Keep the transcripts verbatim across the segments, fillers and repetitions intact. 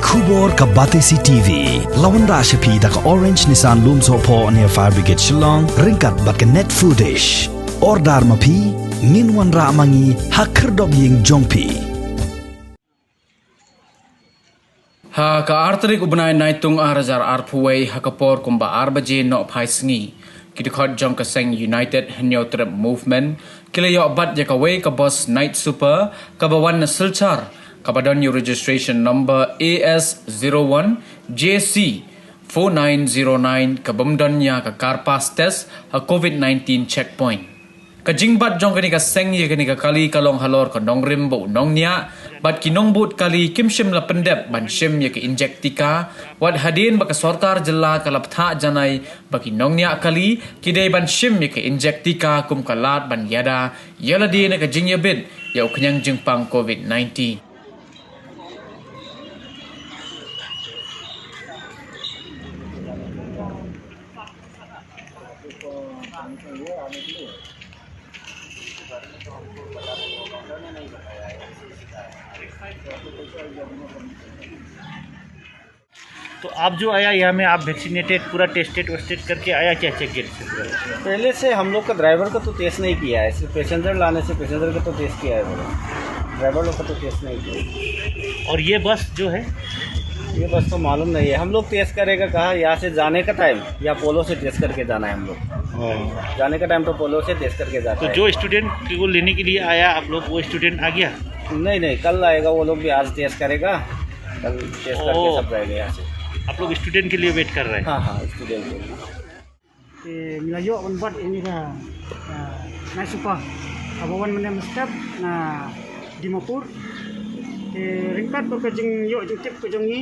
Khubor ka Batesi T V. La wanrah sha phi da ka Orange Nissan Lumsohphoh near Fire Brigade Shillong, ryngkat bad ka Net Foodish. Order ma phi, ngin wanrah ma ngi ha khyrdop ïing jong phi. Ha ka ar tarik u bnai Naitung ar hajar arphew wei, ha ka por kumba ar baje nohphai sngi, ki dkhot jong ka seng United Hynñiewtrep Movement ki la ïoh bat ïa kawei ka bus Night Super kaba wan na Silchar, kaba don ïa u registration number A S zero one J C four nine zero nine, kabym don ïa ka kar pass test ha covid nineteen checkpoint. Ka jingbat jong kane ka seng ïa kane ka kali ka long halor ka nongrim bad u nongñiah, bad ki nongbud kali kim shym la pyndep ban shim ïa ka injek tika, wat hadien ba ka sorkar jylla ka la bthah janai ba ki nongñiah kali ki dei ban shim ïa ka injek tika kum ka lad ban ïada ïa lade na ka jingïabit ïa u khñiang jingpang covid nineteen. तो आप जो आया यहाँ में, आप वैक्सीनेटेड, पूरा टेस्टेड वेस्टेड करके आया क्या चेक गेट से पूरा? पहले से हम लोग का ड्राइवर का तो टेस्ट नहीं किया है, सिर्फ पैसेंजर लाने से पैसेंजर का तो टेस्ट किया है बोला, ड्राइवर लोग का तो टेस्ट नहीं किया। और ये बस जो है? ये बस तो मालूम नहीं है, हम लोग टेस्ट करेगा कहा, यहाँ से जाने का टाइम या पोलो से टेस्ट करके जाना है हम लोग। जाने का टाइम तो पोलो से टेस्ट करके जाता तो है। जो स्टूडेंट को लेने के लिए आया आप लोग, वो स्टूडेंट आ गया? नहीं नहीं, कल आएगा वो लोग भी, आज टेस्ट करेगा, कल टेस्ट करके ओ। सब जाएगा यहाँ से। आप लोग स्टूडेंट के लिए वेट कर रहे हैं? हाँ हाँ, स्टूडेंट के लिए। Te ngi la ïoh ban bat ïa kane ka, ah, Night Super kaba wan mynne mynstep na Dimapur. Te ryngkat bad ka jingïoh jingtip ka jong ngi,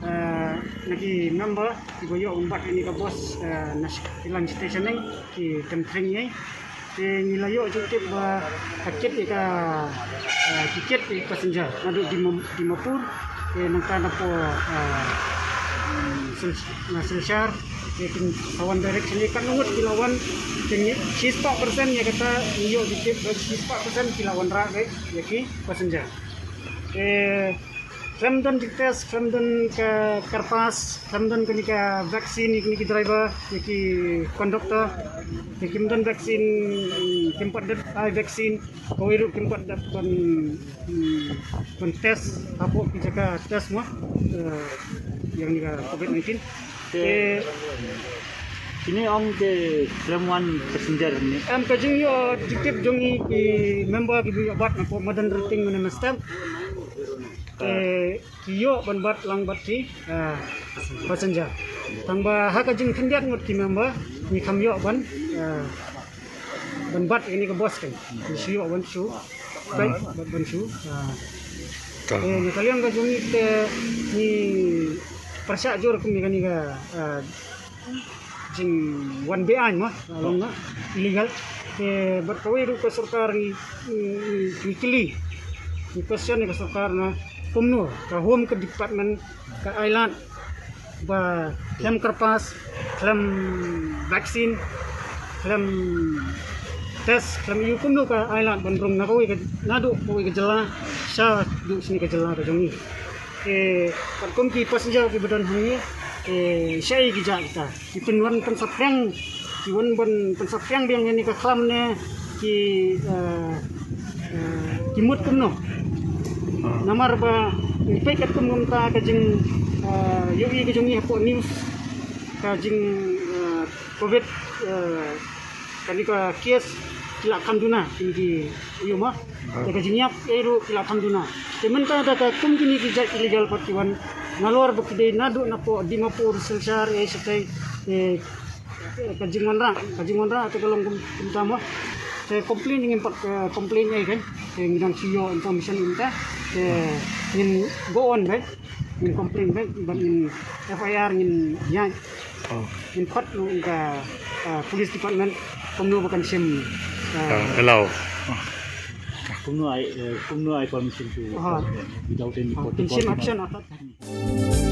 ah, na ki member kiba ïoh ban bat ïa kane ka bus, ah, na Kylliang Station, ki Kynthring ïa. Te ngi la ïoh jingtip ba ka kit ïa ka, eh, ki kit ïa ka passenger naduh Dima-, Dimapur, te nangta napoh, eh, mm, Sil-, na Silchar, te kin sa wan direct sini. Katno ngut ki la wan, te ngi shispah percent ïa kata ngi ïoh jingtip ba shispah percent ki la wanrah beit ïa ki passenger. Te khlem don jingtest, khlem don ka kar pass, khlem don kane ka vaccine ïa kine ki driver, ïa ki conductor, ïa kim don vaccine, mm, kim pat dep ai vaccine, kawei ruh kim pat dep ban, mm, ban test hapoh ki jaka test mo, eh, ïa kane ka covid nineteen. Te, te kine ong te khlem wan passenger ne? Em, ka jingïoh jingtip jong ngi ki member kiba ïoh bat napoh madan Rynteng mynne mynstep. Te ki ïoh ban bat lang bad ki, ah, passenger. Tang ba ha ka jingkhyndiat ngut ki member ngi kham ïoh ban, ah, ban bat ïa kane ka bus kan. Ngi shu ïoh ban shu peit bad ban shu, ah, te na ka liang ka jong ngi te ngi pyrshah jur kum ïa kane ka, ah, jingwan beaiñ mo, long na illegal. Te bad kawei ruh ka sorkar ngi, ngi, ngi kylli, ngi question ïa ka sorkar na kumno ka Home ka Department ka ailad ba khlem kar pass, khlem vaccine, khlem test, khlem ïa kumno ka ailad ban rung na kawei ka, naduh kawei ka jylla sha duh shane ka jylla ka jong ngi. Te katkum ki passenger kiba don hangne, te shaei ki jia kita. Ki pynwan pynsaphriang, ki wan ban pynsaphriang biang ïa kane ka khlam ne ki, eh, eh, ki mut kumno. Namar ba ngi peit katkum kumta ka jing, eh, ïohi ka jong ngi hapoh news, ka jing, eh, covid, eh, kane ka case ki la kham duna, kine ki ïoh ma. Te ka jingïap ei ruh ki la kham duna. Te mynta da ka kum kine ki jait illegal pat ki wan nalor ba ki dei naduh napoh Dimapur, Silchar, ei shatei, te ka jingwanrah, ka jingwanrah te ka long kum, kumta mo. Te complain ngim pat, eh, complain ei kan. Te ngi dang shu ïoh information mynta. Te ngin go on beit. Ngin complain beit, bad ngin F I R ngin ïaid. Oh. Ngin pat ruh ïa ka, ah, police department kumno ba kan shim, ah, ah, allow. Kumno ai, eh, kumno ai permission to, ah, without any, ah, protocol, kin shim action atat.